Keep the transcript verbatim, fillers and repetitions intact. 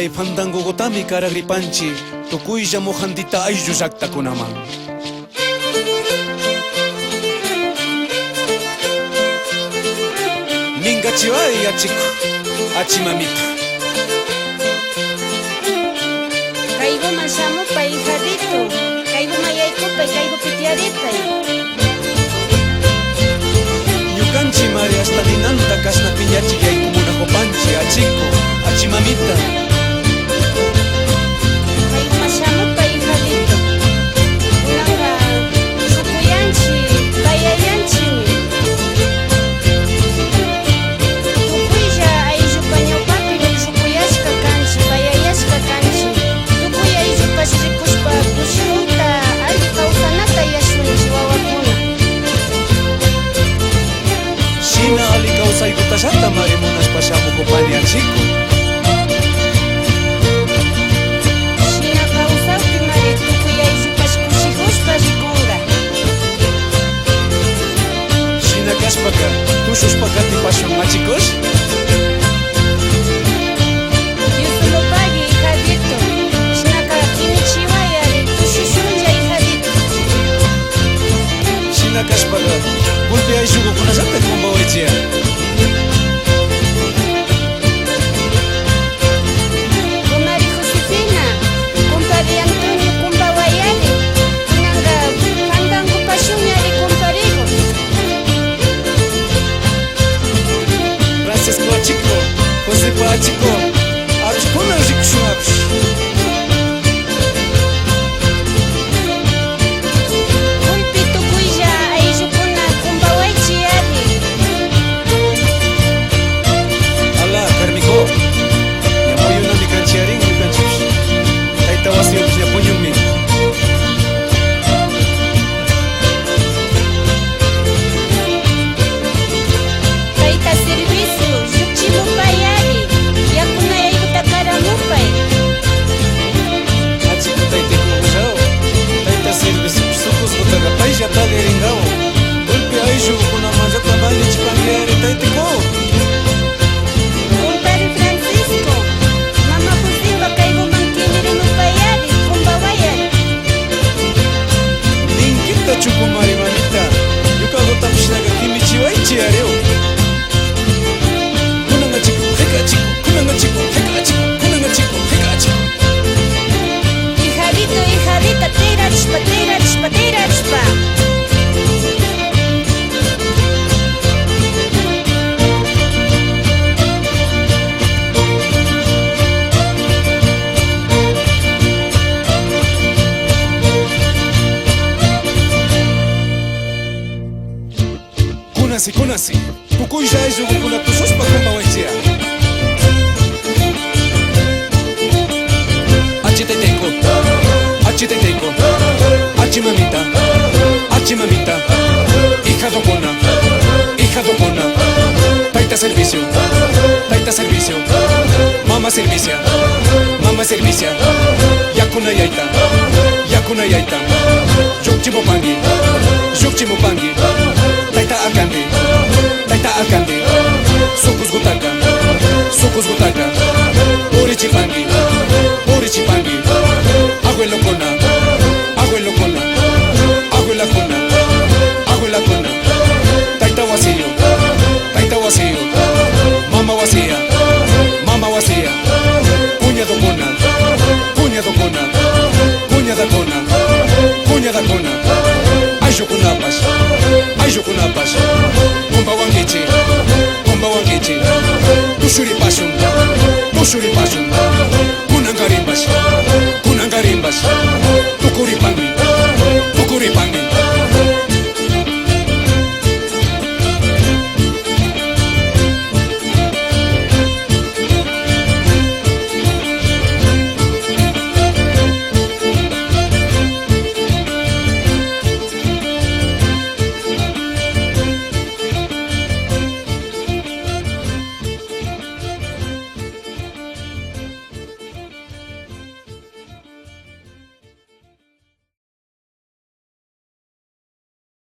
Kay fandangogutami karagripanchi tukuylla Mojandita ayllu llaktakunaman. Mingachiway achiku, achi mamita. Kayguman shamupay, hijadito. Kayguman yaykupay, kaygupi tiyaripay. Ñukanchimari ashta ninanta kashna piñachik yaykumunajupanchi, achiku, achi mamita. Kayguman shamupay, hijadito. Kunanka llukuyanchi, payayanchimi. Tukuylla ayllupa ñawpapimi llukuyashka kanchi, payayashka kanchi. Tukuy ayllupash rikushpa kushikunta, alli kawsanata yashunchi, wawakuna. Shina alli kawsaykutashatamari munashpa shamukupani, achiku. Shina kawsakpimari tukuy ayllupash kushikushpa rikunka. Shina kashpaka, tushushpa katipashun, achikush. Dios lo pague, hijadito. Shinaka kimichiway ari, tushushunlla, hijadito. Shina kashpaka, gulpi ayllugukunallata kumbawaychiya. Compadre Josefina, compadre Antonio, kumbawayari. Kunanka fandangopashunñari, compadrego. Francisco achiku, Josepa achiku, arushkuna rikushun arush. Gulpi tukuylla ayllukuna kumbawaychi ari. Ala, Carmico, ña muyunami kanchi yarin, ñukanchikpish. Tayta wasiyuqpish ña puñunmi. Tayta servicio, llukchimupay ari, yakunayaykuta karamupay. Achiku taytiku, tayta servicio, sukuskutaka paylla taliringawan. Gulpi ayllukunamanllata mallichipanki ari taytiku. Compadre Francisco, mama Josepa kayguman kimirinupay ari, kumbaway ari. Ninkita chukumari mamita, ñukagutapish shinaka kimichiwaychi ariw. Kunangachiku, jekachiku, kunangachiku, jekachiku, kunangachiku, jekachiku. Hijadito, hijadita, tirarishpa, tirarishpa, tirarishpa. Kunasi, kunasi, tukuylla ayllukuna tusushpa kumbawaychiya. Achi taytayku, achi taytayku, achi mamita, achi mamita, hijadokuna, hijadokuna, tayta servicio, tayta servicio, mama servicia, mama servicia, yakunayayta, yakunayayta, llukchimupanki, llukchimupanki, tayta alcalde, tayta alcalde, sukusgutaka, sukusgutaka, purichipanki, purichipanki, abuelokuna, abuelokuna, abuelakuna, abuelakuna, tayta wasiyu, tayta wasiyu, mama wasiya, mama wasiya, cuñadokuna, cuñadokuna, cuñadakuna, cuñadakuna, ayllukunapash, ayllukunapash, kumbawankichi, kumbawankichi, tushuripashun, tushuripashun,